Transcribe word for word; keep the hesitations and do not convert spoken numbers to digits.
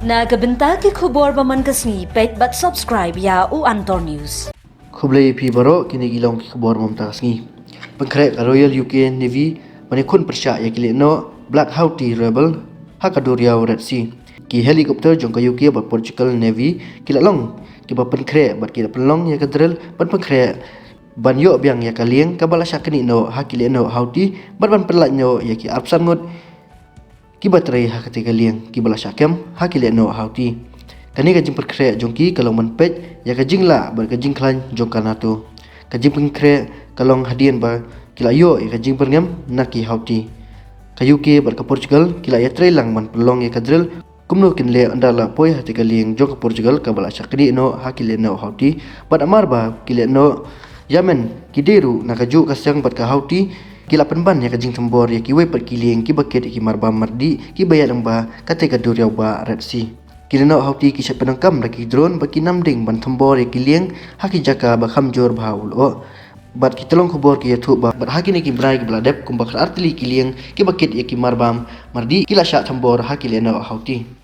Na ka bynta ki khubor ba man ka sngi, peit bad subscribe ïa u Antor News. Khublei ïa phi baroh, kine ki long ki khubor ba mynta ka sngi. Pynkhreh ka Royal U K Navy ban ïakhun pyrshah ïa ki lehnoh Black Houthi rebel ha ka duriaw Red Sea. Ki helicopter jong ka U K bad Portugal Navy ki la long kiba pynkhreh bad ki la pynlong ïa ka drill ban pynkhreh ban ïoh biang ïa ka lieng kaba la shah knieh noh ha ki lehnoh Houthi bad ban pynlait noh ïa ki arphew san ngut kiba trei ha katei ka lieng kiba la shah kem ha ki lehnoh Houthi. Kane ka jingpynkhreh jong ki ka long ban peit ïa ka jinglah bad ka jingkhlaiñ jong ka NATO. Ka jingpynkhreh ka long hadien ba ki la ïoh ïa ka jingbyrngem na ki Houthi. Ka U K bad ka Portugal ki la ïatrei lang ban pynlong ïa ka drill kumno kin leh ynda la poi ha katei ka lieng jong ka Portugal kaba la shah knieh noh ha ki lehnoh Houthi, bad namar ba ki lehnoh Yemen ki dei ruh na kajuh ka seng bad ka Houthi, ki la pynban ïa ka jingthombor ïa kiwei pat ki lieng kiba kit ïa ki marbam mardih kiba ïaid lyngba katei ka duriaw ba Red Sea. Ki lehnoh Houthi ki shait pyndonkam da ki drone bad ki namding ban thombor ïa ki lieng ha ki jaka ba kham jur bha u lyoh. Bad ki tyllong khubor ki ïathuh ba bad ha kine ki bnai kiba la dep kumba khatar tylli ki lieng kiba kit ïa ki marbam mardih ki la shah thombor ha ki lehnoh Houthi.